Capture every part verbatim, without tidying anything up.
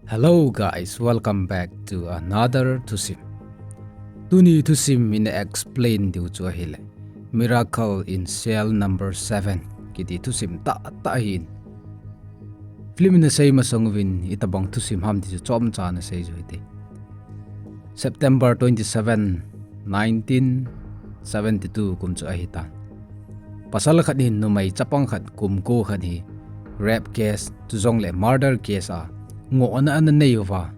Hello guys, welcome back to another thusim. Tuni thusim in explain diu chu ahile Miracle in Cell Number Seven kiti thusim tahtah ahin. Film in asei masang uvin itobang thusim ham ti chu chomcha ana sei u hite. September twenty-seven, nineteen seventy-two kum chu ahitan. Pasal khat hin numei chapang khat kum ko khat hi rape case chujongle murder case a ngohna ana nei uva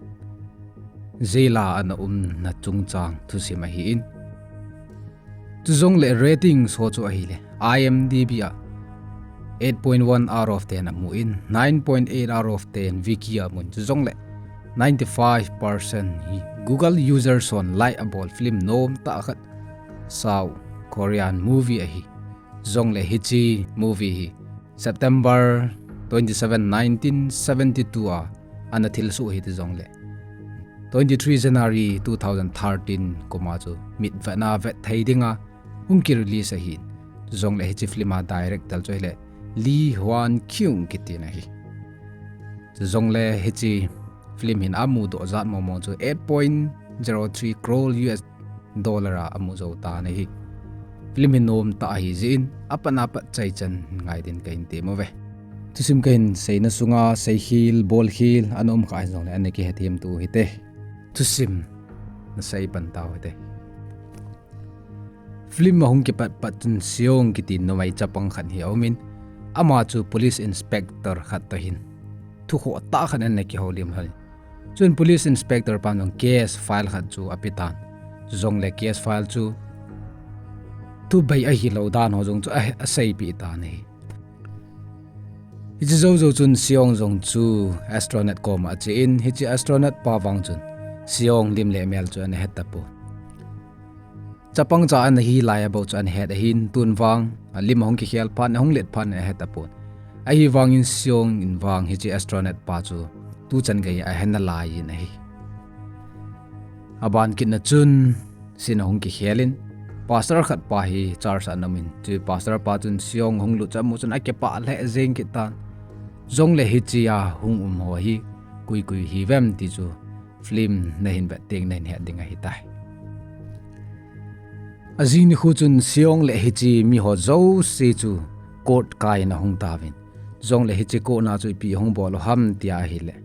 jail a ana umna chungchang thusim ahin. Chujongle rating ho chu ahile IMDb a eight point one out of ten amun, nine point eight out of ten Viki a amun, chujongle ninety-five percent hi Google user hon like abol film nomtah khat South Korean movie ahi. Chujongle hiche movie hi September twenty-seven, nineteen seventy-two a ana thilsoh ahi tijongle twenty-three January two thousand thirteen kum a chu mitvetna vet thei dinga hung ki release ahin. Chujongle hiche film a director chu ahile Lee Hwan Kyung kitin ahi. Chujongle hiche film hin amudoh jat mong mong chu eight point zero three crore U S dollar a amu jou tan ahi. Film hi nomtah ahi jeh in apat apat chaichan ngai din kahin tem uve. Thusim kahin seina sunga seikhel bolkhel ana um kha hijongle ana kihethem diu hite. Thusim na sei pan tau hite. Film ahung kipat pat chun Seong kiti numei chapang khat hi aumin, ama chu police inspector khat toh hin thukhoh tah khat ana kihoulim lhon. Chun police inspector pan jong case file khat chu apetan. Chujongle case file chu thubei ahilou dan ho jong chu a, aseipeh tan ahi. Hiche jou jou chun Seong jong chu astronaut koma achen, hiche astronaut pa vang chun Seong lim le mel chu ana het tapon. Chapang cha ana hi lai abou chu ana het ahin, tun vang alim ahung kikhel phat, ahung let phat ana het tapon. Ahivangin Seong in vang hiche astronaut pa chu tuchan geiya ahe nalai in ahi. Aban kitna chun scene ahung kikhel in, pastor khat pa hi church a ana umin, chu pastor pa chun Seong hung lut chu amu chun akipah lheh jeng kit tan. Chujongle hichea hung um ho hi koi koi hiuvem ti chu film nahin vet teng nahin het ding ahitai. Ajing nikho chun Seong le hiche miho jouse chu court kai in ahung tauvin. Chujongle hiche court na chu ipi hung bol u ham tia ahile,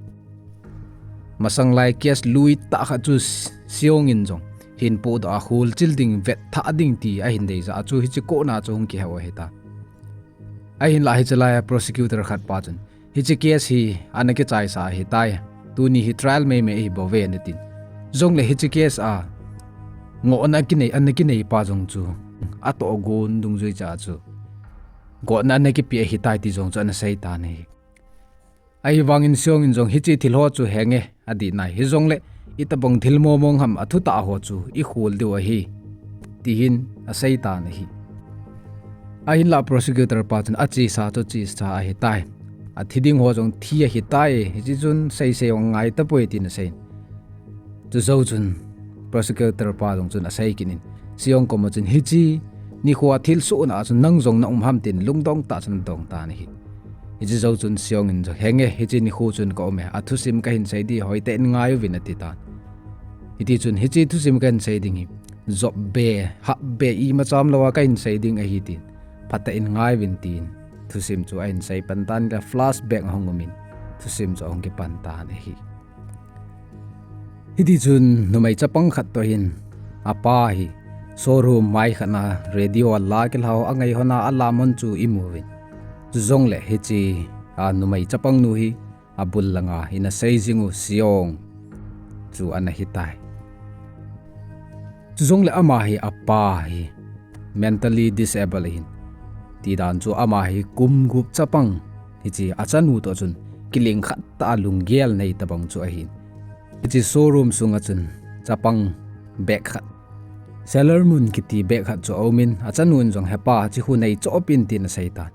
masang lai case lui tah khat chu Seong in jong hin podoh a kholchil ding, vet thah ding ti ahin deija chu hiche court na chu hung kihe u ahitan. Ahinlah hiche laiya prosecutor khat pa chun, hiche case hi ana kichaisa ahitai, tuni hi trial meimei ahibouve ana tin. Chujongle hiche case a ngohna kinei, ana kinei pa jong chu atohgon dungjui cha chu gotna ana kipeh ahitai ti jong chu ana seitan ahi. Ahivangin Seong in jong hiche thil ho chu henge adih nai, hijongle itobang thil mong mong ham athutah ho chu ikhol diu ahi, tin aseitan ahi. Ahinlah prosecutor pa chun achesa chu chesa ahitai, athi ding ho jong thi ahitai, hiche chun seisei jong angai tapoi tin asei. Chujou chun prosecutor pa jong chun asei kit in, Seong koma chun hiche nikhoa thilsohna a chun nang jong naum ham tin lungdong tah chun adong tan ahi. Hiche jou chun Seong in jong, henge, hiche nikho chun kaume, athusim kahin sei ding hoitah in ngaiuvin atitan. Hitichun hiche thusim kahin sei ding hi jopbe, hahbe, imacha umlouva kahin sei ding ahi tin, phatah in ngaiuvin tin thusim chu ahin sei pan tan le flashback ahung umin thusim chu ahung kipan tan ahi. Hitichun numei chapang khat toh hin apa hi showroom mai khat na radio ala kilhau angai lhon a alam lhon chu imuvin. Chujongle hiche a numei chapang nu hi abul langa hin asei jing u Seong chu ana hitai. Chujongle ama hi apa hi mentally disabled ahin, tidan chu ama hi kum gup chapang, hiche achanu toh chun kileng khat tah a lunggel nei tobang chu ahin. Hiche showroom sunga chun chapang bag khat, Sailor Moon kiti bag khat chu aumin, achanu in jong, hepa, hiche khu neichohpeh in tin aseitan.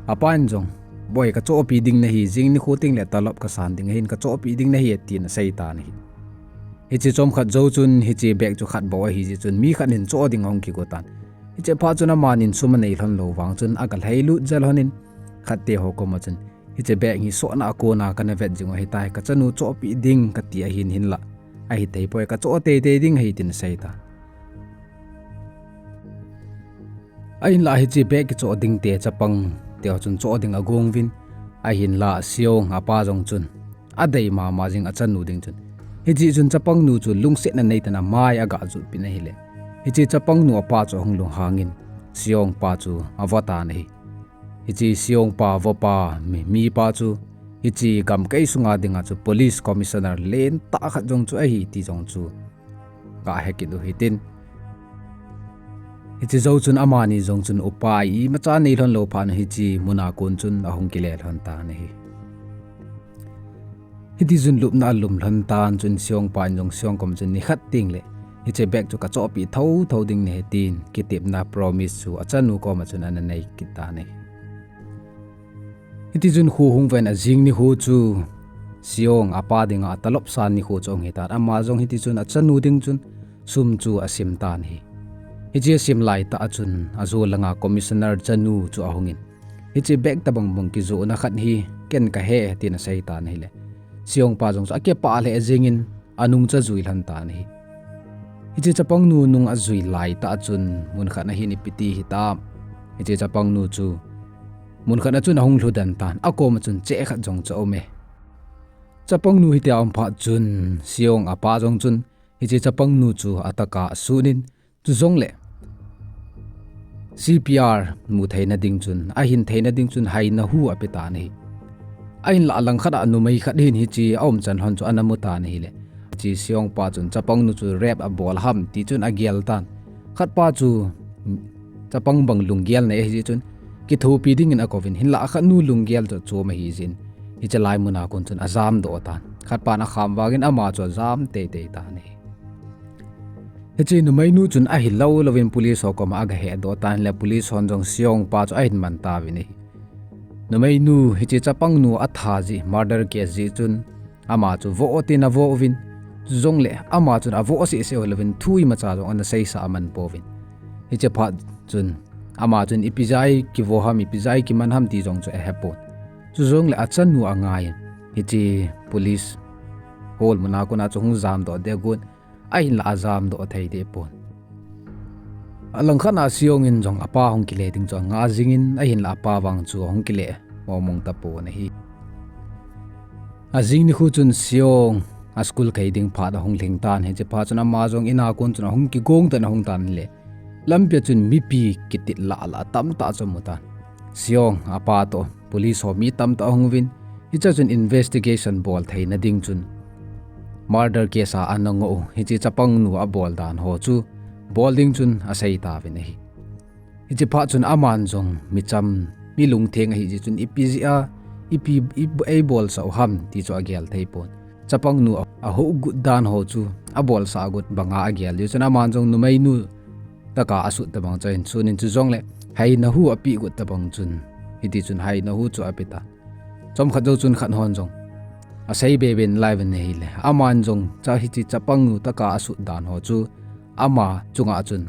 Apa in jong, boi, kachohpeh ding nahi, jing nikho tengle talop kasan ding ahin, kachohpeh ding nahi tin aseitan ahi. Hiche chomkhat jou chun hiche bag chu khat bou ahijeh chun mi khat in choh ding ahung kigo tan. Hiche phat chun amanin sum anei lhon lou vang chun aga lhailut jel lhonin, khatte ho koma chun, Hiche bag hi sotna a kona kana vet jing u ahitai, kachanu chohpeh ding kati ahin hinlah, ahithei poi, kachoh teitei ding ahi tin asei tan. Ahinlah hiche bag kichoh ding te chapang teho chun choh ding agong uvin, ahinlah Seong apa jong chun adei mama jing achanu ding chun. Hiche chun chapangnu chu lungsetna neitah in amai agah jutpeh in ahile, hiche chapangnu apa chu ahung lunghangin Seong pa chu avo tan ahi. Hiche Seong pa avopa mi, mipa chu hiche gamkai sunga dinga chu police commissioner lentah khat jong chu ahi ti jong chu kahe kit u hitin. Hiche jou chun amani jong chun upai imacha neilhon lou phat in hiche muna kon chun ahung kile lhon tan ahi. Hitichun lupna alum lhon tan chun Seong pa in jong Seong koma chun nikhat tengle hiche bag chu kachohpeh thouthou ding nahi tin kitepna promise chu achanu koma chun ana nei kit tan ahi. Hitichun kho hung ven ajing nikho chu Seong apa dinga atalopsa nikho chu ahung hitan, ama jong hitichun achanu ding chun sum chu asim tan ahi. Hiche asim laitah a chun ajol langa commissioner chanu chu ahungin, hiche bag tobang bang kijohna khat hi ken kahe tin asei tan ahile, Seong pa jong chu akipah lheh jengin anung chu ajui lhon tan ahi. Hiche chapangnu nung ajui laitah a chun mun khat na hin ipi ti hitam, hiche chapangnu chu mun khat na chun ahung lhudan tan, akoma chun cheh khat jong chu aume. Chapangnu hitia aum phat chun Seong apa jong chun hiche chapangnu chu atah'a asunin, chujongle C P R mu theina ding chun, ahin theina ding chun haina hu ape tan ahi. Ahinlah alangkhat a numei khat hin hiche aumchan lhon chu ana mu tan ahile, hiche Seong pa chun chapangnu chu rape abol ham ti chun agel tan. Khatpa chu chapang bang lunggel nei ahi jeh chun kithopi dingin akouvin, hinlah akhatnu lunggel chu chom ahi jeh in, hiche lai muna kon chun ajamdoh tan. Khatpan akham vangin ama chu ajam teitei tan ahi. Hiche numeinu chun ahilou louvin police ho koma agahehdoh tan le police hon jong Seong pa chu ahin man tauvin ahi. Numeinu hiche chapangnu atha jeh, murder case jeh chun ama chu voh tin avoh uvin, chujongle ama chun avoh sehseh u louvin thu imacha jong ana seisah aman pouvin. Hiche phat chun ama chun ipi jeh a kivoh ham, ipi jeh a kiman ham ti jong chu ahepon. Chujongle achanu angaiyin hiche police hall muna kona chu hung jamdoh ding agon, ahinlah ajamdoh thei dehpon. Alangkhat a Seong in jong apa hung kile ding chu anga jingin, ahinlah apa vang chu ahung kile mongmong tapon ahi. Ajing nikho chun Seong aschool kai ding phat ahung lhing tan, hiche phat chun ama jong in a kon chun ahung kigong tan ahung tan le, lampia chun mipi kitit lah lah tamtah chu amu tan. Seong apa toh police ho mi tamtah ahung uvin, hichea chun investigation bol theina ding chun murder case a ana ngoh u hiche chapangnu abol dan ho chu bol ding chun asei tauvin ahi. Hiche phat chun aman jong micham, mi lungtheng ahi jeh chun ipi jeh a, ipi, i, eibolsah u ham ti chu agel theipon. Chapangnu a, ahoh got dan ho chu abolsah got banga agel jeh chun aman jong numeinu tah'a asut tabang chu ahin sunin, chujongle haina hu apeh got tabang chun, hitichun haina hu chu ape tan. Chomkhat jou chun khat hon jong asei beben laiyuvin ahile, aman jong cha hiche chapangnu tah'a asut dan ho chu ama chunga chun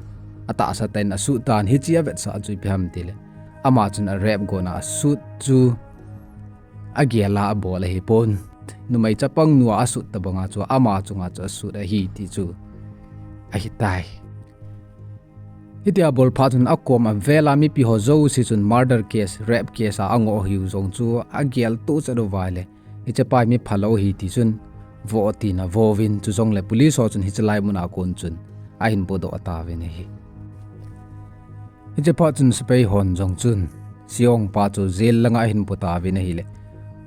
atahsa tah in asut tan, hiche avetsah chu ipi ham tile, ama chun a rape gona asut chu agel a abol ahipon. Numei chapangnu a asut tabanga chu ama chunga chu asut ahi ti chu ahitai. Hitia abol phat chun akom avel a mipi ho jouse chun murder case, rape case a angoh hiu jong chu agel tohchet uva ahile, hichepa hi mi phalou ahi ti chun voh tin avouvin, chujongle police ho chun hiche lai muna kon chun ahin podoh tauvin ahi. Hiche phat chun sepai hon jong chun Seong pa chu jail langa ahin po tauvin ahile,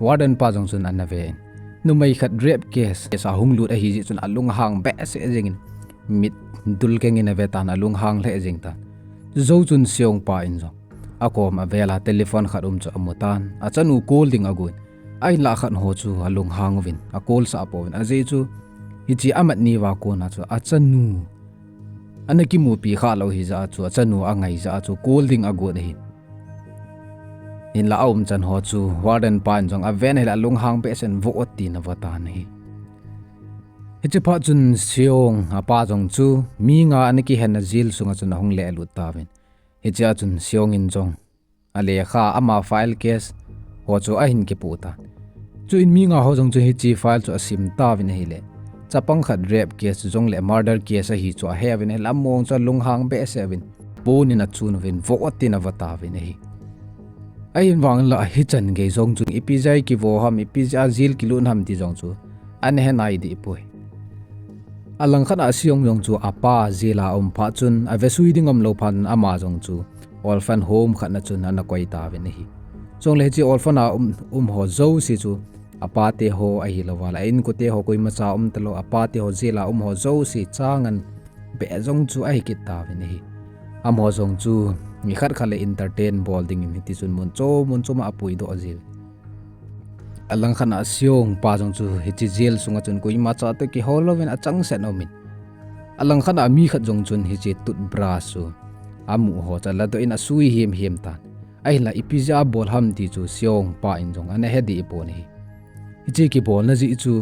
warden pa jong chun ana ven, numei khat rape case, case a hung lut ahi jeh chun alunghang behseh jengin, mit dulkeng in ave tan, alunghang lheh jeng tan. Chujou chun Seong pa in jong akom avel a telephone khat um chu amu tan, achanu call ding agon, ahinlah khat ho chu alunghang uvin acall sah pouvin, ajeh chu hiche amat ni uva kona chu achanu ana kimupi khalou hijeh a chu, achanu angai jeh a chu call ding agot ahi. Hinlah aumchan ho chu warden pa in jong aven ahile alunghang behseh in voh tin avo tan ahi. Hiche phat chun Seong apa jong chu mi nga ana kihenna jail sunga chun ahung lelut tauvin. Hichea chun Seong in jong alekha, ama file case, ho chu ahin kipoh tan. Chuin mi nga ho jong chu hiche file chu asim tauvin ahile, chapang khat rape case chu jongle murder case ahi chu ahe uvin ahile, amaho chu alunghang behseh uvin, pon in achun uvin, vo atin avo tauvin ahi. Ahin vang la hichan gei jong chu ipi jeh a kivo ham, ipi jeh a jail kilut ham ti jong chu ana he nai deh poi. Alangkhat a Seong jong chu apa jail a um phat chun, avesui ding umlou phat in ama jong chu orphan home khat na chun ana koi tauvin ahi. Chule hiche orphan a um, um ho jouse chu apa te ho ahilouva le, a inkote ho koimacha um talou, apa te ho jail a um ho jouse changan beh jong chu ahi kit tauvin ahi. Amaho jong chu mi khat khat le entertain bol dingin hiti chun mun chom mun chom a apuidoh jin. Alangkhat a Seong pa jong chu hiche jail sunga chun koimacha toh kihou louvin achangseh in aumin. Alangkhat a mi khat jong chun hiche toothbrush chu amu ho chu aladoh in asui himhim tan. Ahinla ipi jeh a bol ham ti chu Seong pa in jong ana he deh pon ahi. Hiche kibolna jeh chu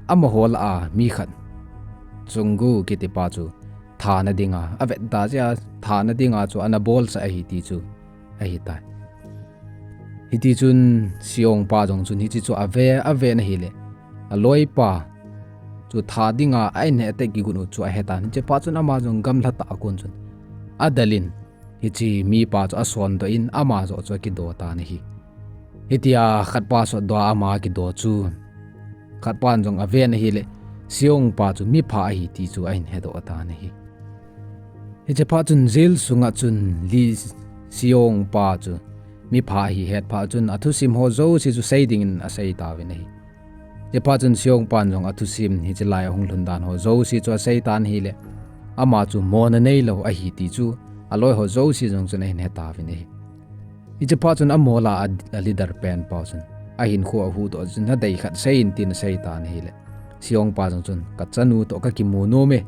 amaho lah a mi khat Junggu kiti pa chu thana dinga, avet da jeh a thana dinga chu ana bolsah ahi ti chu ahitai. Hiti chun Seong pa jong chun hiche chu ave, aven ahile, aloi pa chu tha dinga a in he ate kigun u chu ahetan. Hiche phat chun ama jong gamla tah a kon chun adel in hiche mipa chu asondoh in ama joh chu akido tan ahi. Hitia khatpa sotdoh a ama kido chu khatpan jong aven ahile, Seong pa chu mipha ahi ti chu ahin hedoh tan ahi. Hiche phat chun jail sunga chun Lee Seong pa chu mipha ahi het phat chun athusim ho jouse chu sei dingin asei tauvin ahi. Hiche phat chun Seong pan jong athusim hiche lai ahung lhun dan ho jouse chu asei tan ahile, ama chu mona neilou ahi ti chu aloi ho jouse jong chun ahin he tauvin ahi. Hiche phat chun amaho lah a, a leader pen pa chun ahinkho ahuhdoh chun nadei khat seiyin tin asei tan ahile, Seong pa jong chun kachanu toh kakimu nom e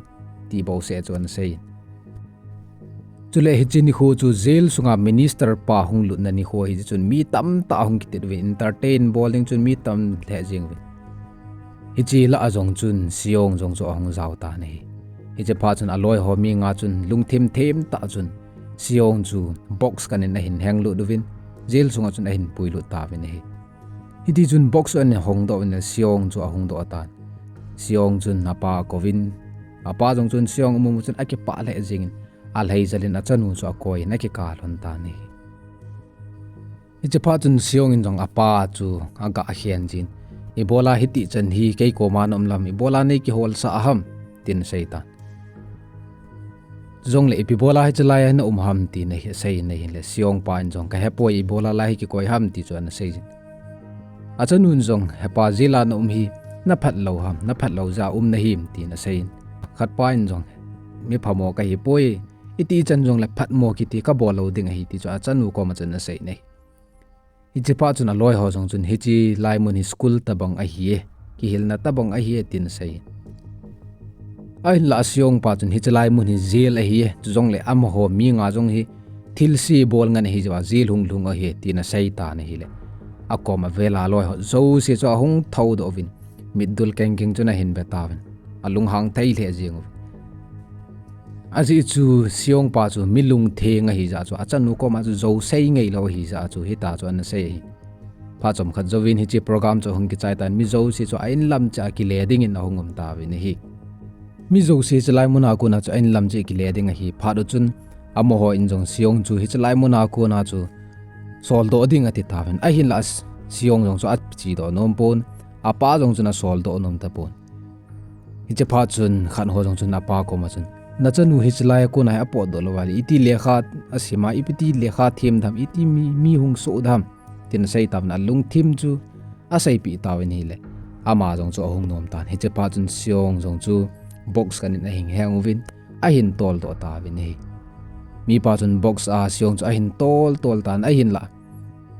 ti bouseh chu ana seiyin. Chule hiche nikho chu jail sunga minister pa hung lutna nikho ahi jeh chun mi tamtah ahung kitit uvin, entertain bol ding chun mi tam lheh jeng uvin. Hiche lah a jong chun Seong jong chu ahung jao tan ahi. Hiche phat chun aloi ho mi nga chun lungthim thim tah chun Seong chu box khat in ahin henglut uvin, jail sunga chun ahin puilut tauvin ahi. Hiti chun box chu ahin hongdoh uvin le Seong chu ahung doh tan. Seong chun apa akouvin, apa jong chun Seong amu chun akipah lheh jengin, alhai jal in achanu chu akoi in akikah lhon tan ahi. Hiche phat chun Seong in jong apa chu aga khen jin, ibola hiti chan hi kei koma naum lam, ibola nei kiholsah ham tin asei tan. Chujongle ipi bola hiche lai a naum ham tin asei in ahile, Seong pa in jong kahepoi, ibola lai hi kikoi ham ti chu ana sei jin. Achanun jong hepa jail a naum hi naphat lou ham, naphat lou jeh a um nahim tin aseiyin. Khatpa in jong miphamo kahipoi, iti chan jongle phatmo kiti kabol lou ding ahi ti chu achanu koma chun asei in ahi. Hiche phat chun aloi ho jong chun hiche lai mun hi school tobang ahi e, kihilna tobang ahi e tin asei. Ahinla Seong pa chun hiche lai mun hi jail ahi e, chujongle amaho mi nga jong hi thilse bol ngen ahi jeh a jail hung lhung ahi e tin asei tan ahile, akoma vel a aloi ho jouse chu ahung thoudoh uvin, mitdul kengkeng chun ahin ve tauvin, alunghang thei lheh jeng uvin. Ajeh chu Seong pa chu mi lungtheng ahi jeh chun achanu koma chu jou sei ngeilou ahi jeh chun hita chu ana sei ahi. Phat chomkhat jouvin hiche program chu ahung kichai tan, mi jouse chu a-in lam cheh a kile dingin ahung um tauvin ahi. Mi jouse hiche lai muna kona chu a-in lam cheh kile ding ahi phat u chun, amaho in jong Seong chu hiche lai muna kona chu soldoh ding ati tauvin. Ahinla Seong jong chu achedoh nom pon, apa jong chun asoldoh nom tapon. Hiche phat chun khat ho jong chun apa koma chun, nachanu hiche lai a kona hi apotdoh lou ahile, iti lekha asim a, iti lekha them dem, iti mi, mi hung soh dem, tin asei tauvin alungthim chu aseipeh tauvin ahile, ama jong chu ahung nom tan. Hiche phat chun Seong jong chu box khat in ahin heng uvin, ahin toldoh tauvin ahi. Mipa chun box a Seong chu ahin toltol tan ahinla,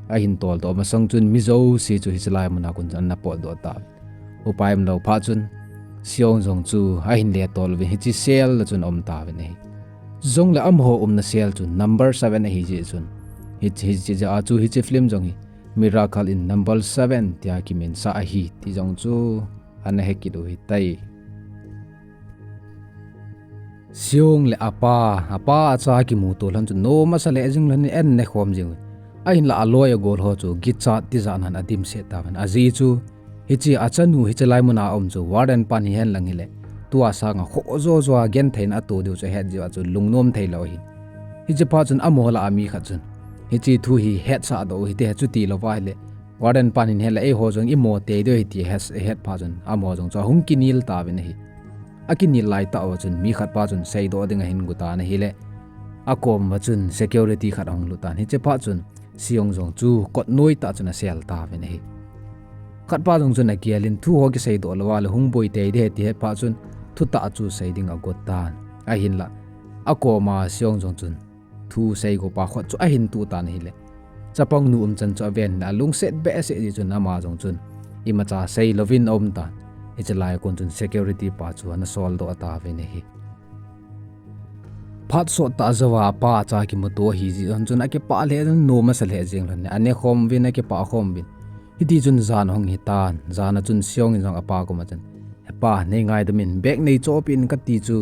ahin toldoh masang chun mi jouse chu hiche lai muna kon chun ana potdoh tauvin. Upai umlou phat chun Seong jong chu ahin letol uvin hiche cell a chun aum tauvin ahi. Chujongle amaho umna cell chu number seven ahi jeh chun, hi, hiche jeh a chu hiche film jong hi Miracle in Number Seven tia kiminsah ahi ti jong chu ana hekit u hitai. Seong le apa, apa acha kimuto lhon chu nom asa lheh jing lhon in an nekhom jing u. Ahinla aloi agol ho chu kichat tijat nan adimset tauvin. Ajeh chu hiche achanu hiche lai muna aum chu warden pan hihen lang hile, tua sanga khoh jo jo a gentheina ato diu chu ahet jeh a chu lungnom thei lou ahi. Hiche phat chun amaho lah a mi khat chun hiche thu hi hetsah doh u hite, chuti louva hile warden pan hin hile eiho jong imo tei diu ahi ti ahet, ahet phat chun amaho jong chu ahung kinel tauvin ahi. Akinel lai tah uva chun mi khat pa chun seidoh ding ahin got tan ahile, akom uva chun security khat ahung lut tan. Hiche phat chun Seong jong chu kot noi tah chun asel tauvin ahi. Khat pa jong chun agel in thu ho kiseidoh louva le hung boi tei ding ahi ti ahet phat chun thutah chu sei ding agot tan. Ahinla akoma Seong jong chun thu seigo pa khut chu ahin tuh tan ahile, chapang nu umchan chu aven in alungset behseh jeh chun ama jong chun imacha sei louvin aum tan. Hiche lai a kon chun security pa chu ana soldoh tauvin ahi. Phat sot tah jouva apa cha kimuto ahi jeh chun akipah lheh in nom asa lheh jeng lhon in anekhom uvin akipah khom uvin. Hiti chun jan ahung hitan, jan a chun Seong in jong apa koma chun, "He pa, nei ngaidam in, bag nei chohpeh in kati chu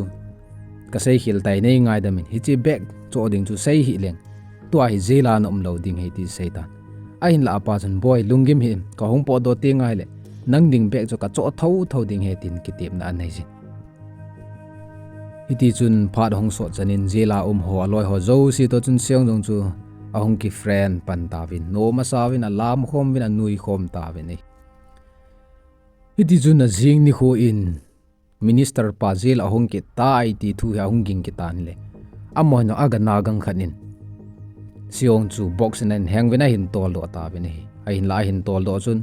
kasei khel tai, nei ngaidam in, hiche bag choh ding chu sei hih leng tua hi jail a na um lou ding ahi," ti asei tan. Ahinla apa chun, "Boi, lunggim hih in, kahung potdoh teng ahile nang ding bag chu kachoh thotho ding ahi," tin kitepna anei jin. Hiti chun phat ahung sot chan in jail a um ho aloi ho jouse toh chun Seong jong chu ahung kifriend pan tauvin, nom asa uvin, alam khom uvin, anui khom tauvin ahi. Hiti chun ajing nikho in minister pa jail ahung kit tai ti thu hi ahung ging kit tan ahile, amahon aga nagang khat in Seong chu box in ahin heng uvin ahin toldoh tauvin ahi. Ahinla ahin toldoh chun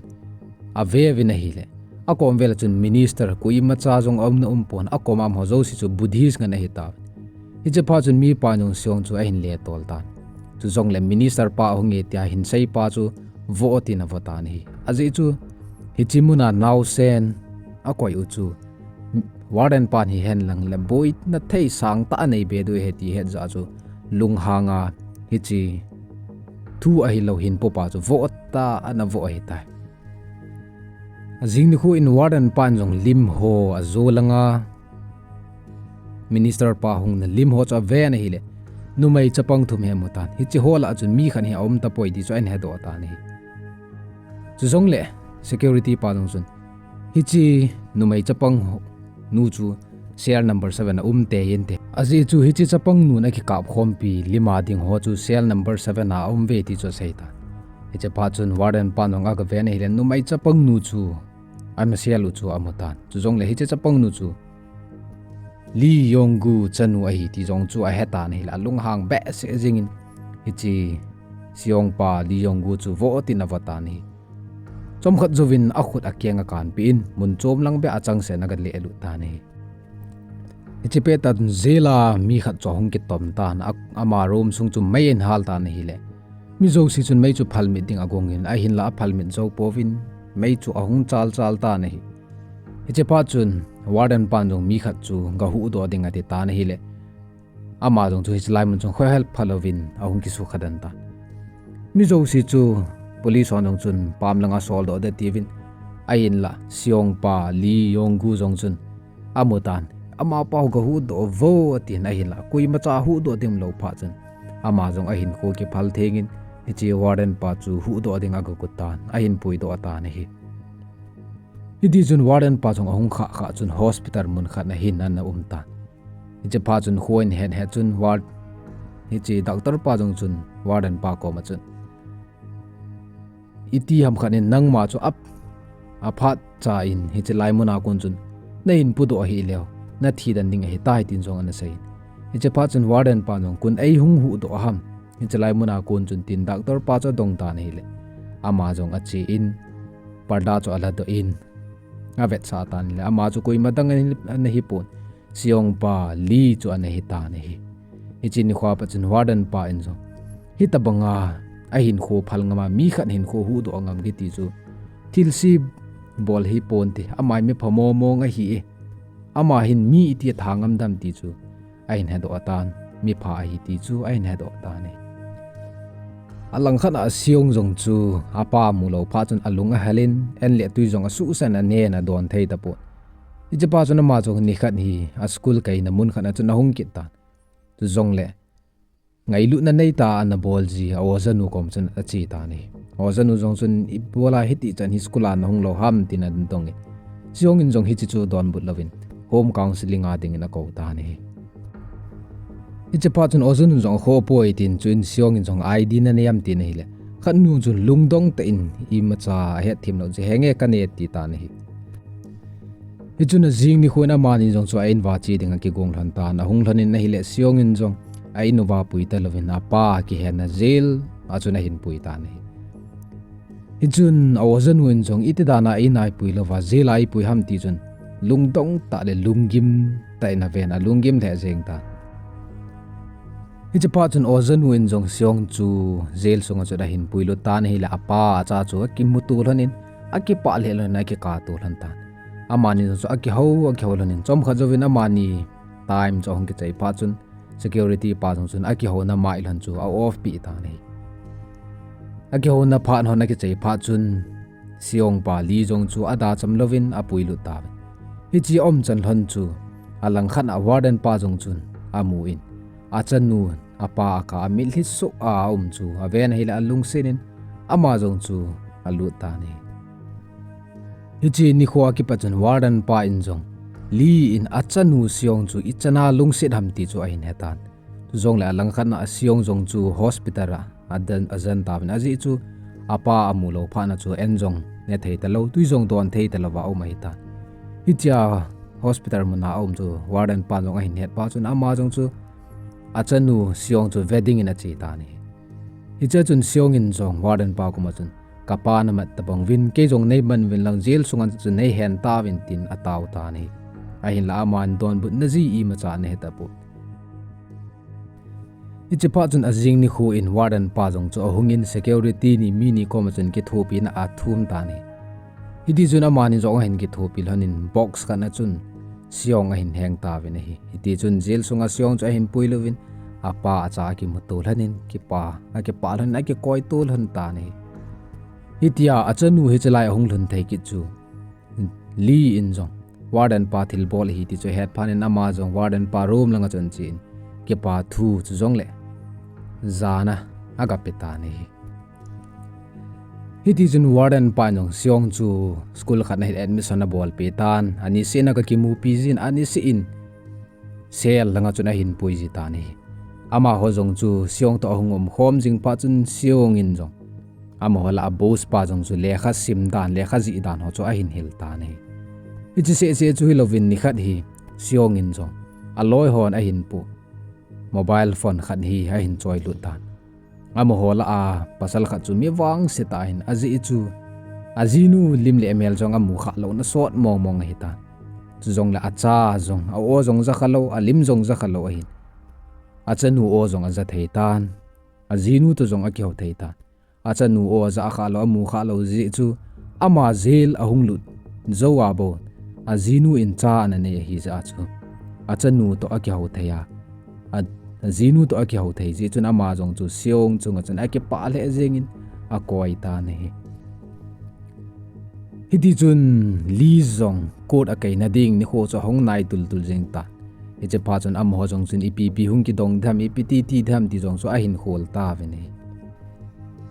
ave uvin ahile, akom vel a chun minister koimacha jong aumna umpon, akoma amaho jouse chu Buddhist ngen ahi tauvin. Hiche phat chun mipa in jong Seong chu ahin letol tan. Chujongle minister pa ahung e tia hinsei pa chu voh tin avoh tan ahi. Ajeh chu hiche muna naosen akoi u chu warden pan hihen lang le boina thei sangtah anei be diu ahi ti ahet jeh a chu lunghang a hiche thu ahilou hinpo pa chu voh tah ana voh ahitai. Ajing nikho in warden pan jong lim ho ajo langa minister pa hungna lim ho chu aven ahile, numei chapang thum hi amu tan. Hiche ho lah a chun mi khat hi aum tapoi ti chu ahin hedoh tan ahi. Chujongle security pa jong chun hiche numei chapang nu chu cell number seven a um tei inte. Ajeh chu hiche chapang nun akikap khompi lim a ding ho chu cell number seven a aum uve ti chu asei tan. Hiche phat chun warden pan jong aga ven ahile numei chapang nu chu ana cell u chu amu tan. Chujongle hiche chapang nu chu Lee Yong-gu chanu ahi ti jong chu ahe tan ahile alunghang behseh jeng in hiche Seong pa Lee Yong-gu chu voh tin avoh tan ahi. Chomkhat jouvin akhut akeng akanpeh in mun chom lang beh a changsen aga lehlut tan ahi. Hiche pettah chun jail a mi khat chu ahung kitom tan, a, ama room sung chu mei ahin hal tan ahile, mi jouse chun mei chu phalmit ding agong in ahinla aphalmit jou pouvin mei chu ahung chalchal tan ahi. Hiche phat chun warden pan jong mi khat chu gahuhdoh ding ati tan ahile, ama jong chu hiche lai mun chun khohel phalouvin ahung kisukha den tan. Mi jouse chu police hon jong chun pam langa soldoh ding atiuvin, ahinla Seong pa Lee Yong-gu jong chun amu tan, amapa gahuhdoh vo atin, ahinla koimacha huhdoh ding umlou phat chun ama jong ahinkho kiphal theng in hiche warden pa chu huhdoh ding aga got tan, ahin puidoh tan ahi. Hiti chun warden pa jong ahung khah khah chun hospital mun khat a hin ana um tan. Hiche phat chun kho in het het chun ward, hiche doctor pa jong chun warden pa koma chun, iti ham khat in nangma chu ap, aphat cha in hiche lai muna kon chun nahin pudoh ahileh nathi den ding ahitai tin jong ana sei in. Hiche phat chun warden pa jong kon eihung huhdoh ham hiche lai muna kon chun tin doctor pa chu adong tan ahile, ama jong ache in parda chu aladoh in avetsah tan ahile, ama chu koima dang ana hipon, Seong pa Lee chu ana hitan ahi. Hiche nikho a pat chun warden pa in jong hitobanga ahinkho phal ngam a, mi khat hinkho huhdoh ngam kiti chu thilse bol hiponte, ama hi mi phamo mong ahi e, ama hin mi iti atha ngam dem ti chu ahin hedoh tan, mipha ahi ti chu ahin hedoh tan ahi. Alangkhat a Seong jong chu apa mulou phat chun alung ahel in, an le tui jong asuhsan anen adon thei tapon. Hiche pa chun ama jong nikhat hi aschool kaina mun khat a chun ahung kit tan. Chujongle ngailutna neitah a ana bol ji a ojanu kom chun ache tan ahi. Ojanu jong chun, "Ibola hitichan hi school a nahung lou ham?" tin adong in, Seong in jong hiche chu donbut louvin home counselling a dingin akou tan ahi. Hiche phat chun ojanu jong akhoh poi tin, chuin Seong in jong I D nanei am tin ahile, khatnu chun lungdong tah in imacha ahet thim lou jeh, "Henge kanei," ati tan ahi. Hichun ajing nikho in amani jong chu a in uva che ding akigong lhon tan, ahung lhon in ahile Seong in jong a in uva pui talouvin apa kihenna jail a chun ahin pui tan ahi. Hichun a ojanu in jong iti dan a a in a eipui louva jail a eipui ham ti chun lungdong tah le lunggim tah in aven, alunggim lheh jeng tan. Hiche phat chun ojanu in jong Seong chu jail sunga chun ahin puilut tan ahile apa acha chu akimuto lhon in, akipah lheh lhon in, akikap to lhon tan. Amani jong chu akihou, akihou lhon in, chomkhat jouvin amani time chu ahung kichai phat chun security pa jong chun akihouna mailhon chu a off peh tan ahi. Akihouna phat hon akichai phat chun Seong pa Lee jong chu ada cham louvin apuilut tauvin. Hiche a umchan lhon chu alangkhat a warden pa jong chun amun, achanu apa akap a mitlhi soh a aum chu aven ahile alungset in ama jong chu alut tan ahi. Hiche nikho a kipat chun warden pa in jong Lee in achanu Seong chu ichan a lungset ham ti chu ahin hetan. Chujongle alangkhat a Seong jong chu hospital a aden, ajen tauvin, ajeh chu apa amu lou phat na chu an jong ne thei talou, tui jong don thei talouva aum ahitan. Hitia hospital muna aum chu warden pa jong ahin het phat chun ama jong chu achanu Seong chu ve dingin ache tan ahi. Hichea chun Seong in jong warden pa koma chun, "Kapa namat tabang uvin, kei jong neiman uvin lang jail sunga chun neihen tauvin," tin atao tan ahi. Ahinla aman donbutna ji imacha ana he tapon. Hiche phat chun ajing nikho in warden pa jong chu ahungin security ni mi ni koma chun kithopina athum tan ahi. Hitichun amani jong ahin kithopi lhonin box khat na chun Seong ahin heng tauvin ahi. Hitichun jail sunga Seong chu ahin pui louvin, apa acha akimuto lhonin, kipa, akipah lhonin, akikoito lhon tan ahi. Hitia achanu hichelai ahung lhun thei kit chu Lee in jong warden pa thilbol ahi ti chu ahet phat in ama jong warden pa room langa chun achen, kipa thu chujongle jana agape tan ahi. Hitichun warden pa in jong Seong chu school khat na hi admission abolpeh tan, aniseh in agakimupi jin, aniseh in cell langa chun ahin pui ji tan ahi. Amaho jong chu Seong toh ahung umkhom jing phat chun Seong in jong amaho lah a boss pa jong chu lekha sim dan, lekha jih dan ho chu ahin hil tan ahi. Hiche seh seh chu hilouvin nikhat hi Seong in jong aloi hon ahin poh mobile phone khat hi ahin choilut tan. Amaho lah a pasal khat chu mi vangse tah ahin, ajeh chu ajinu lim le mel jong amu khah louna sot mong mong ahitan. Chujongle acha jong a-o jong ja khalou, alim jong ja khalou ahin. Achanu o jong aja thei tan. Ajinu toh jong akihou thei tan. Achanu o aja khah lou, amu khah lou jeh chu ama jail ahung lut jouva bou ajinu in cha ana nei ahi jeh a chu achanu toh akihou thei a, a, ajinu toh akihou thei jeh chun ama jong chu Seong chunga chun akipah lheh jengin akoi tan ahi. Hitichun Lee jong court a kaina ding nikho chu ahung nai tul tul jeng tan. Hiche phat chun amaho jong chun ipi ipi hung kidong ding ham, ipi ti ti ding ham ti jong chu ahin khol tauvin ahi.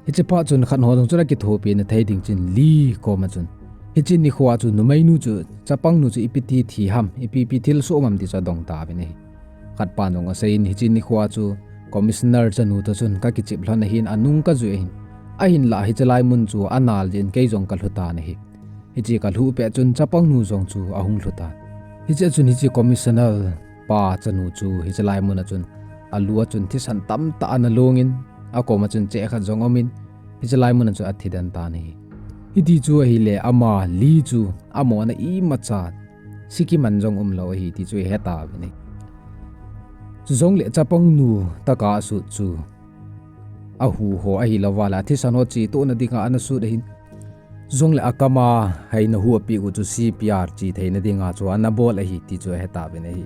Hiche phat chun khat ho jong chun akithopina thei ding chun Lee koma chun, hiche nikho a chu numeinu chu, chapangnu chu ipi ti thi ham, ipi ipi thilsoh um ham ti chu adong tauvin ahi. Khat pan jong aseiyin, hiche nikho a chu commissioner chanu toh chun kakichep lhon ahin, anung kajui ahin, ahinlah hiche lai mun chu anal jeh in kei jong kalhu tan ahi. Hiche kalhuh pet chun chapangnu jong chu ahung lhu tan. Hichea chun hiche commissioner pa chanu chu hiche lai mun a chun alu a chun thisan tamtah ana longin, akoma chun cheh khat jong umin, hiche lai mun a chun athi den tan ahi. Hiti chu ahile ama Lee chu amona imacha sikiman jong umlou ahi ti chu ihe tauvin ahi. Chujongle chapangnu tah a asut chu ahu ho ahilouva le athisan ho chetohna dinga ana sut ahin, chujongle akama hei nahu apeh u chu C P R che theina dinga chu ana bol ahi ti chu ahe tauvin ahi.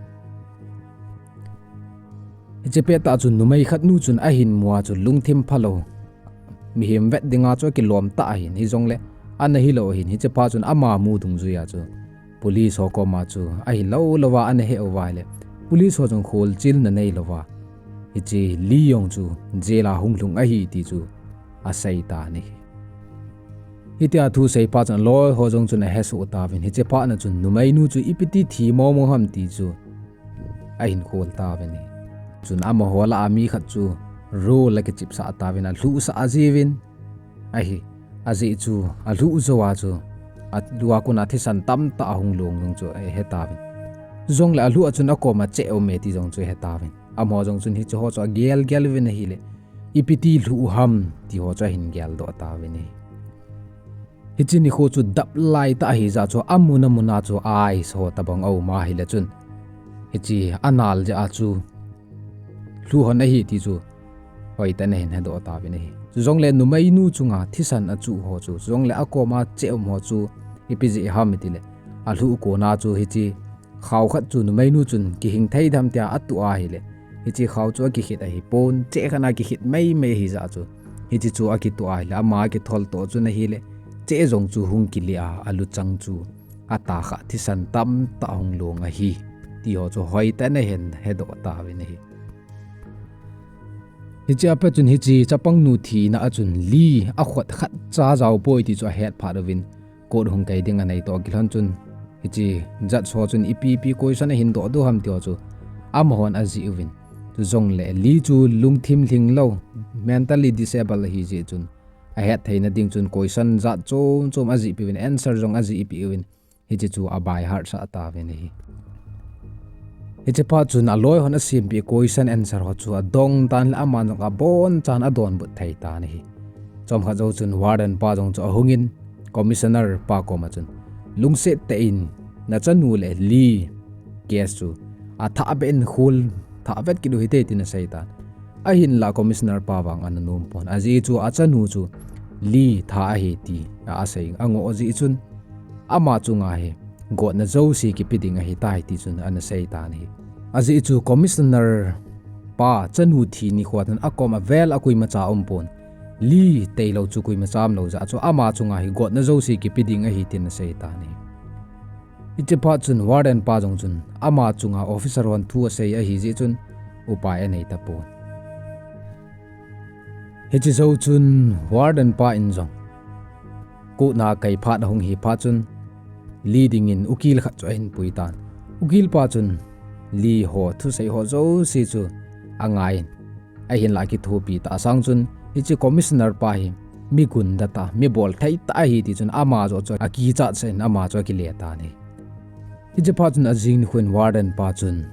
Hiche pettah chun numei khatnu chun ahin mua chu lungthim phalou, mihem vet dinga chu akilom tah ahin, hijongle ana hilou ahin, hiche phat chun ama mu dungjuia chu police ho koma chu ahilou louva ana he uva ahile, police ho jong kholchilna neilouva hiche Lee jong chu jail a hung lhung ahi ti chu asei tan ahi. Hitia thu sei phat chun aloi ho jong chun ahesoh tauvin, hiche phat na chun numeinu chu ipi ti thi mong mong ham ti chu ahin khol tauvin ahi. Chun amaho lah a mi khat chu roll akichipsah tauvin alhuhsah jiuvin ahi. Ajeh chu alhuh jou a chu alua kona thisan tamtah ahung long jong chu ahe tauvin. Chujongle alhuh a chun akoma cheh um e ti jong chu ahe tauvin. Amaho jong chun hiche ho chu agel gel uvin ahile, ipi ti lhuh u ham ti ho chu ahin geldoh tauvin ahi. Hiche nikho chu dap lai tah ahi jeh chu amun amun a chu ice ho tobang aum ahile chun, hiche anal jeh a chu lhuh hon ahi ti chu hoitah in ahin hedoh tauvin ahi. Chujongle numeinu chunga thisan achuh ho chu, chujongle akoma cheh um ho chu ipi jeh ham itile, alhuh kona chu hiche khao khat chu numeinu chun kihing thei dem tia atuh ahile, hiche khao chu akikhet ahipon, cheh khat a kikhet mei mei ahi jeh chu, hiche chu akituh ahile, ama akithol toh chun ahile, cheh jong chu hung kile a, aluchang chu atah kha thisan tamtah ahung long ahi ti ho chu hoitah in ahin hedoh tauvin ahi. Hiche a pat chun hiche chapangnu thina a chun Lee akhut khat cha jao poi ti chu ahet phat uvin, court hung kai ding anei toh kilhon chun, hiche judge ho chun ipi ipi question ahin doh diu ham ti ho chu amahon ajih uvin. Chujongle Lee chu lungthim lhinglou, mentally disabled ahi jeh chun, ahet theina ding chun question jat chom chom ajihpeh uvin, answer jong ajihpeh uvin, hiche chu a by heart sah tauvin ahi. Hiche phat chun aloi hon asempeh question answer ho chu adong tan le aman jong abonchan adonbut thei tan ahi. Chomkhat jou chun warden pa jong chu ahungin, commissioner pa koma chun, lungset tah in nachanu le Lee case chu athah beh in khol thah vet kit u hite tin asei tan. Ahinlah commissioner pa vang ana nom pon. Ajeh chu achanu chu Lee that ahi ti asei angoh jeh chun, ama chunga hi gotna jouse kipe ding ahitai ti chun ana sei tan ahi. Ajeh chu commissioner pa chanu thi nikho tan akom avel a koimacha umpon. Lee tailou chu koima cha umlou jeh chu ama chunga hi gotna jouse kipe ding ahi tin asei tan ahi. Hiche phat chun warden pa jong chun ama chunga officer hon thu asei ahi jeh chun upai anei tapon. Hiche jou chun warden pa in jong court na kai phat ahung hi phat chun Lee dingin ukil khat chu ahin pui tan. Ukil pa chun Lee ho thusei ho jouse chu angai in, ahinlah akithopi tah asang chun hiche commissioner pa hi mi gunda tah, mi bolthei tah ahi ti chun ama joh chu akichat sah in ama chu akile tan ahi. Hiche phat chun ajing nikho in warden pa chun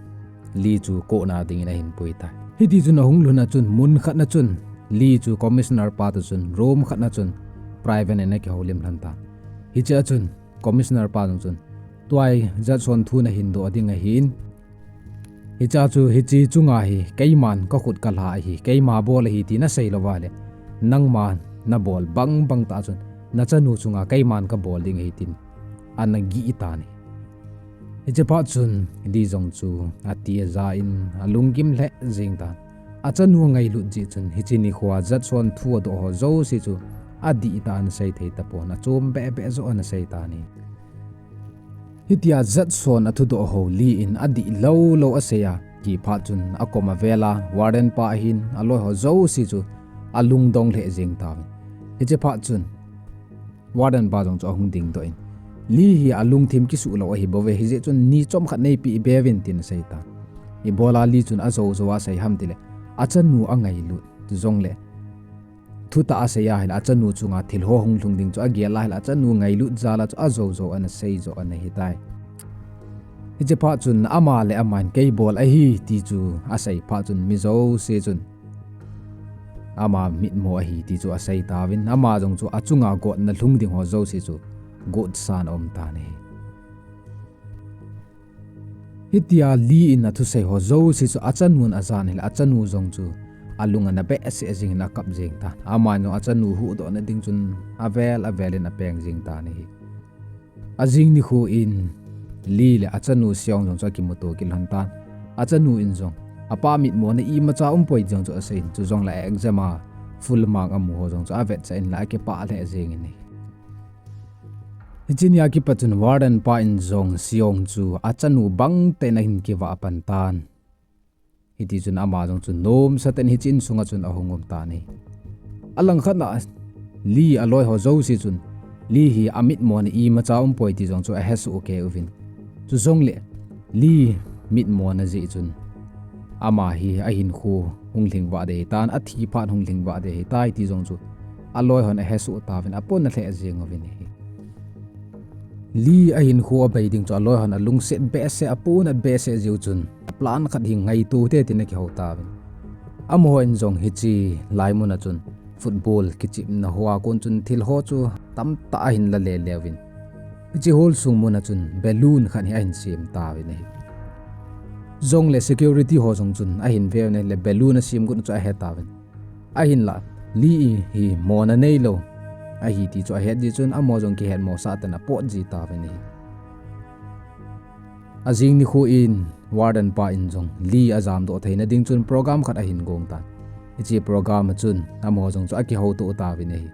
Lee chu court na dingin ahin pui tai. Hiti chun ahung lhun a chun mun khat na chun Lee chu commissioner pa toh chun room khat na chun private in akihoulim lhon tan. Hiche a chun commissioner pa jong chun, tua hi judge hon thu nahin doh ding ahin, hiche a chu hiche chunga hi keiman kakhut kalha ahi, keima bol ahi ti nasei louva le, nangma nabol bang bang tah chun nachanu chunga keiman kabol ding ahi tin ana gih tan ahi. Hiche phat chun Lee jong chu ati aja in alunggim lheh jeng tan. Achanu angailut jeh chun hiche nikho a judge hon thu adoh ho jouse chu adih tah in asei thei tapon, achom beh beh joh in asei tan ahi. Hitia judge hon athudoh ho Lee in adih lou lou asei a, hiti phat chun akom avel a warden pa ahin aloi ho jouse chu alungdong lheh jeng tauvin. Hiche phat chun warden pa jong chu ahung dingdoh in, Lee hi alungthim kisuh lou ahi bouve, hijeh chun ni chomkhat neipeh be uvin tin asei tan. Ibola Lee chun ajou jou a asei ham tile, achanu angailut, chujongle thutah asei ahile achanu chunga thil ho hung lhung ding chu agel ahile achanu ngailut jal a chu ajou jou ana sei joh ana hitai. Hiche phat chun ama le aman keibol ahi ti chu asei phat chun mi jouse chun ama mitmo ahi ti chu asei tauvin, ama jong chu achunga gotna lhung ding ho jouse chu gotsan aum tan ahi. Hitia Lee in athusei ho jouse chu achanun ajan ahile achanu jong chu alung ana behseh jeng in akap jeng tan. Aman jong achanu huhdohna ding chun avel avel in apeng jeng tan ahi. Ajing nikho in Lee le achanu Seong jong chu akimuto kit lhon tan. Achanu in jong apa mitmona imacha umpoi ti jong chu asei in, chujongle exam a full mark amu ho jong chu avetsah in la akipah lheh jeng in ahi. Hiche nia kipat chun warden pa in jong Seong chu achanu bang tah in ahin kivah pan tan. Hiti chun ama jong chu nomsa tah in hiche insunga chun ahung um tan ahi. Alangkhat na Lee aloi ho jouse chun Lee hi amitmo na imacha umpoi ti jong chu ahesoh kei uvin. Chujongle Lee mitmo na jeh chun ama hi ahinkho hung lhing vah ding ahitan, athi phat hung lhing vah ding ahitai ti jong chu aloi hon ahesoh tauvin apon alheh jeng uvin ahi. Lee ahinkho abei ding chu aloi hon alungset behseh, aponat behseh jeh u chun plan khat hi ngaito te tin akihou tauvin. Amahon jong hiche lai mun a chun football kichepna hoa kon chun thil ho chu tamtah ahin la lele uvin. Hiche hall sung mun a chun balloon khat hi ahin sem tauvin ahi. Jongle security ho jong chun ahin ve uvin ahile balloon asem got chu ahe tauvin. Ahinla Lee hi mona neilou ahi ti chu ahet jeh chun amaho jong kihetmo sah tah in apot ji tauvin ahi. Ajing nikho in warden pa in jong Lee ajamdoh theina ding chun program khat ahin gong tan. Hiche program a chun amaho jong chu akihouto tauvin ahi.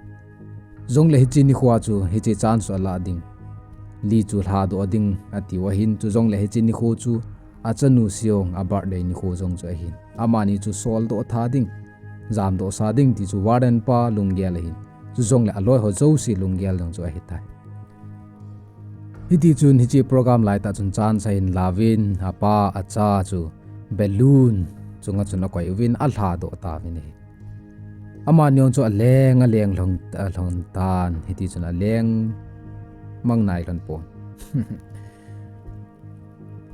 Jongle hiche nikho a chu hiche chance chu alah ding, Lee chu lhadoh ding atiu ahin, chujongle hiche nikho chu achanu Seong a birthday nikho jong chu ahin. Amani chu soldoh tha ding, jamdoh sa ding ti chu warden pa lunggel ahin. Chujongle aloi ho jouse lunggel jong chu ahitai. Hiti chun hiche program laitah chun chance ahin lauvin, apa, acha chu balloon chunga chun akoi uvin alhadoh tauvin ahi. Amani jong chu aleng, aleng lhon, alhon tan, hiti chun aleng mang nai lhon pon.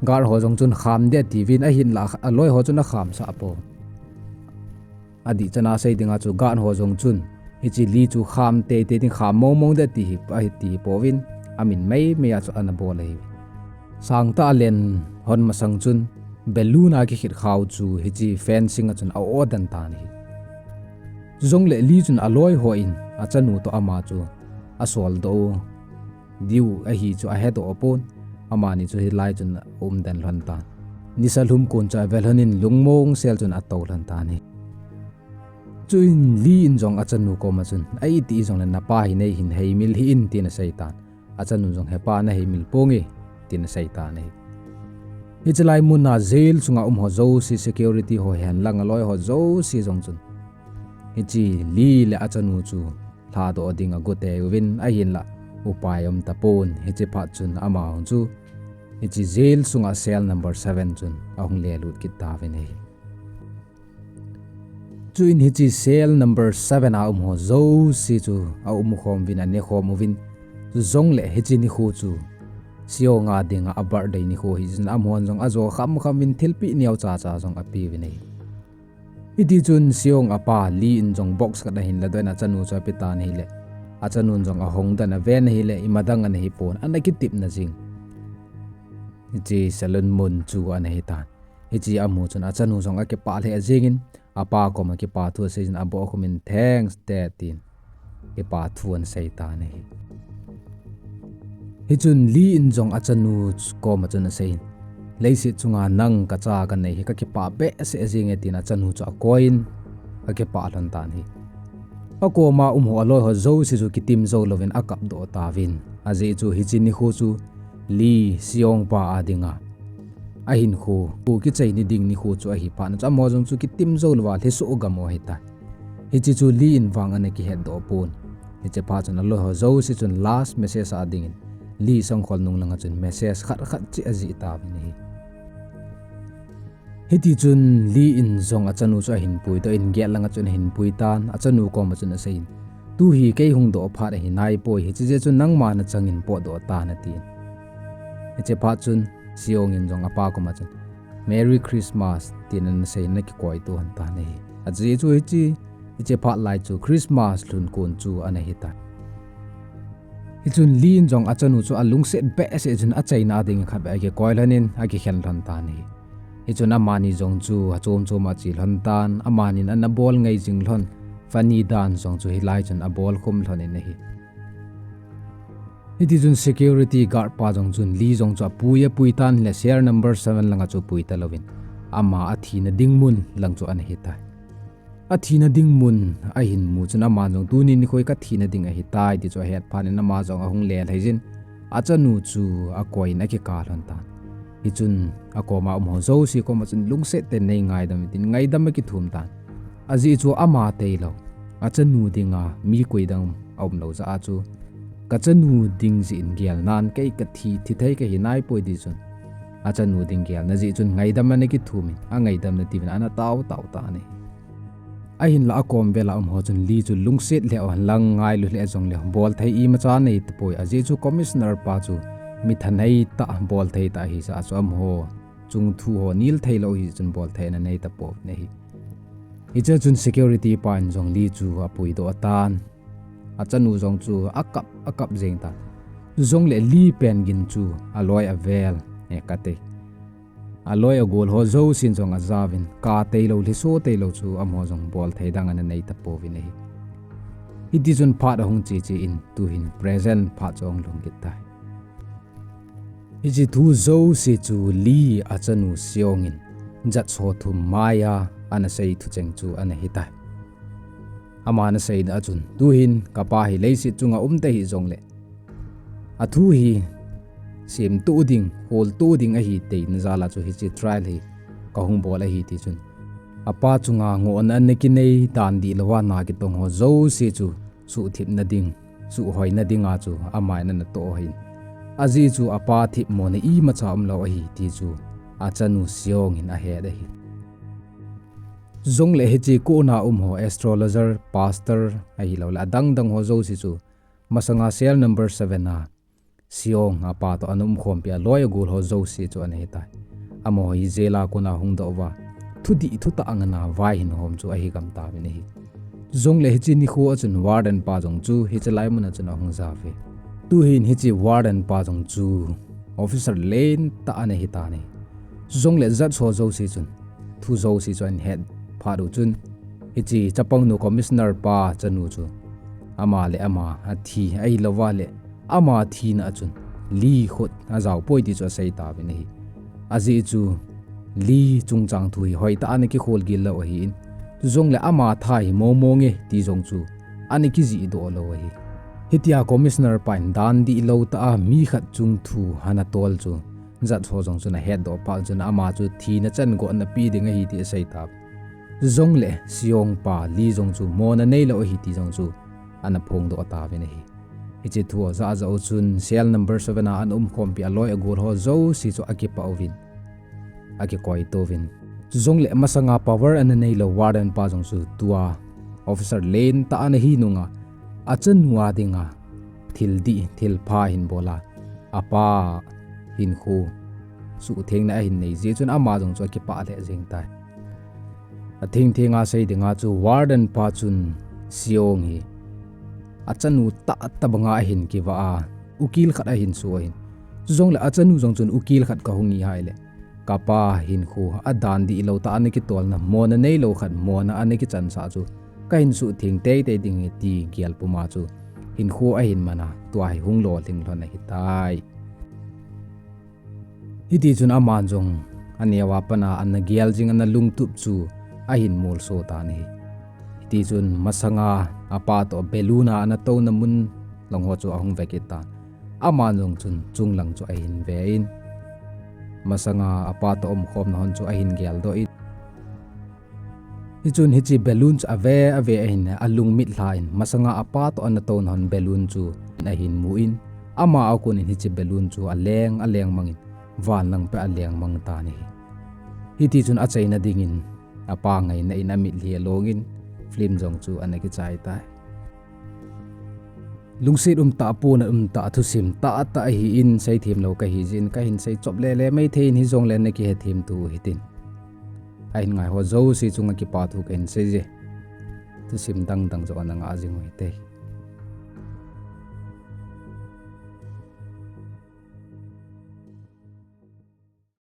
Guard ho jong chun kham ding atiuvin ahinla aloi ho chun akhamsah pon. Adih chana sei dinga chu guard ho jong chun hiche Lee chu kham teitei ding, kham mongmong ding ati hi, ahi ti hi pouvin amin meimei a chu ana bol ahi. Sangtah a alen hon masang chun balloon a kikhit khau chu hiche fencing a chun a-oh den tan ahi. Chujongle Lee chun aloi hon achanu toh ama chu asoldoh diu ahi chu ahedoh pon. Amani chu hilai chun aum den lhon tan. Nisa lhum kon chu ave lhon in lungmong sel chun atou lhon tan ahi. Chuin Lee in jong achanu koma chun, "Aiti jongle napa hi neihin heimil hih in," tin asei tan. Achanu jong, "Hepa, naheimil ponge," tin asei tan ahi. Hiche lai mun a jail sunga um ho jouse, security ho hen lang aloi ho jouse jong chun hiche Lee le achanu chu lhadoh ding agot teuvin ahinla upai um tapon, hiche phat chun amaho chu hiche jail sunga cell number seven chun ahung lelut kit tauvin ahi. Chuin hiche cell number seven a um ho jouse chu aumkhom uvin, anekhom uvin. Chujongle hiche nikho chu Seong a dinga a birthday nikho ahi jeh chun amahon jong ajo khamkham uvin thilpeh neocha cha jong apeuvin ahi. Hiti chun Seong apa Lee in jong box khat ahin ladoh in achanu chu apetan ahile, achanun jong ahong den aven ahile, imadang ana hipon, ana kitepna jing hiche salon mun chu ana hitan. Hiche amu chun achanu jong akipah lheh jengin, apa koma kipa thu aseijin abohkhumin, "Thanks, Dad," tin kipa thu ana seitan ahi. Hichun Lee in jong achanu koma chun aseiyin, "Leiset chunga nang kacha kanei hi kakipah behseh jenge," tin achanu chu akoiyin akipah lhon tan ahi. Akoma um ho aloi ho jouse chu kitim jou louvin akapdoh tauvin. Ajeh chu hiche nikho chu Lee, Seong pa a dinga ahinkho kichai ni ding nikho chu ahi phat chun amaho jong chu kitim jou louva lhisoh gam u ahitai. Hiche chu Lee in vang ana kihetdoh pon. Hiche phat chun aloi ho jouse chun last message a dingin Lee sangkhol nung langa chun message khat khat cheh ajih tauvin ahi. Hiti chun Lee in jong achanu chu ahin puidoh in gate langa chun ahin pui tan, achanu koma chun aseiyin, "Tu hi kei hungdoh phat ahi naipoi, hiche jeh chun nangma nachangin potdoh tan," atin. Hiche phat chun Seong in jong apa koma chun, "Merry Christmas," tin ana seiyin ana kikoito lhon tan ahi. Ajeh chu hiche, hiche phat lai chu Christmas lhun kon chu ana hitai. Hichun Lee in jong achanu chu alungset behseh chun achaina dingin khatvei akikoi lhonin akikhen lhon tan ahi. Hichun amani jong chu achom chom a ache lhon tan, amanin ana bol ngai jing lhon, funny dance jong chu hilai chun abol khum lhonin ahi. Hiti chun security guard pa jong chun Lee jong chu apui apui tan ahile cell number seven langa chu pui talouvin, ama athina ding mun lang chu ana hitai. Athina ding mun ahin mu chun aman jong tuni nikho hi kathina ding ahitai ti chu ahet phat in ama jong ahung le lhaiyin, achanu chu akoiyin akikap lhon tan. Hichun akoma um ho jouse koma chun lungset tah in nei ngaidam in tin ngaidam akithum tan. Ajeh chu ama tailou, achanu dinga mi koidang aumlou jeh a chu, kachanu ding jeh in gelnan kei kathi, thithei kahi naipoi ti chun, achanu ding gelna jeh chun ngaidam ana kithum in, angaidamna diuvin ana tao tao tan ahi. Ahinla akom vela um ho chun Lee chu lungset lheh u henlang ngailu lheh jongleh bolthei imacha nei tapoi, ajeh chu commissioner pa chu mi thanei tah, bolthei tah ahi jeh a chu amaho chungthu ho nil theilou ahi jeh chun bolthei ana nei tapouvin ahi. Hichea chun security pan jong Lee chu apuidoh tan. Achanu jong chu akap, akap jeng tan. Jongleh Lee pen gin chu aloi avel, e kati, aloi agol ho jousen jong ajaovin, ka tailou, lhiso tailou chu amaho jong bolthei dang ana nei tapouvin ahi. Hitichun phat ahung che che in tuhin present phat chu ahung lhung kit tai. Hiche thu jouse chu Lee achanu Seong in jat ho thum maiya ana sei thucheng chu ana hitai. Ama ana seina a chun, tuhin kapa hi leiset chunga um tahih jongleh, athu hi semtoh ding, kholtoh ding ahi teina jal a chu hiche trial hi kahung bol ahi tichun, apa chunga ngohna ana kinei, dan dihlouva na kitong ho jouse chu suhthipna ding, suhhoina dinga chu aman ana toh ahin. Ajeh chu apa thipmona imacha umlou ahi ti chu achanu Seong in ahet ahi. Jongleh hiche kona um ho astrologer, pastor ahilouleh adang dang ho jouse chu masanga cell number seven a Seong apa toh ana umkhompi a loi agol ho jouse chu ana hitai. Amaho hi jail a kona hungdoh uva, thudih thutah ngana vai hin hom chu ahi gam tauvin ahi. Jongleh hiche nikho a chun warden pa jong chu hiche lai mun a chun ahung jauve. Tuhin hiche warden pa jong chu officer lentah ana hitan ahi. Jongleh judge ho jouse chun thu jouse chu ahin het phat u chun, hiche chapangnu commissioner pa chanu chu ama le ama athi ahilouva leh ama thina a chun Lee khut ajaopoi ti chu asei tauvin ahi. Ajeh chu Lee chungchang thu hi hoitah a ana kikholgil lou ahin, chujongleh ama tha hi momo nge ti jong chu ana kijihdoh lou ahi. Hitia commissioner pa in dan dihlou tah a mi khat chung thu ana tol chu judge ho jong chun ahetdoh phat chun ama chu thina chan gotna pe ding ahi ti asei tauve. Chujongleh Seong pa Lee jong chu mona neilou ahi ti jong chu ana phongdoh tauvin ahi. Hiche thu ajah jah u chun cell number seven a ana umkhompi a loi agol ho jouse chu akipah uvin, akikoitouvin. Chujongleh masanga power ana neilou warden pa jong chu tua officer lentah ana hi nunga achanu a dinga thil dih, thil pha ahin bol a, apa hinkho suhthengna ahin nei jeh chun ama jong chu akipah lheh jeng tai. Athengthenga sei dinga chu warden pa chun Seong hi achanu tahtah banga ahin kivah a, ukil khat ahin soh ahin. Chujongleh achanu jong chun ukil khat kahung hi ahileh, kapa hinkho adan dihlou tah a ana kitolna, mona neilou khat mona ana kichansah chu kahin suhtheng teitei ding ahi ti gel puma chu hinkho ahin man a, tua hi hung lolhing lhon ahitai. Hitichun aman jong aneo a pat a ana gel jing, ana lungtup chu ahin molso tan ahi. Hitichun masanga apa toh balloon a ana touna mun lang ho chu ahung vekit tan. Aman jong chun chunglang chu ahin ve in, masanga apa toh umkhomna hon chu ahin geldoh in. Hichun hiche balloon chu ave ave ahin, alung mitlha in masanga apa toh ana touna hon balloon chu ahin mu in, ama a kon in hiche balloon chu aleng aleng mangin van lang peh a aleng mang tan ahi. Hitichun achaina dingin apa ngaina in amitlhi along in film jong chu ana kichai tai. Lungset umtah, pona umtah, thusim tahtah ahin, seithem lou kahi jeh in kahin sei chop lele maithei in, hijongle nakihethem tu hitin. Ahin ngai ho jouse chunga kipa thu kahin sei je. Thusim dang dang jong ana ngah jing u hite.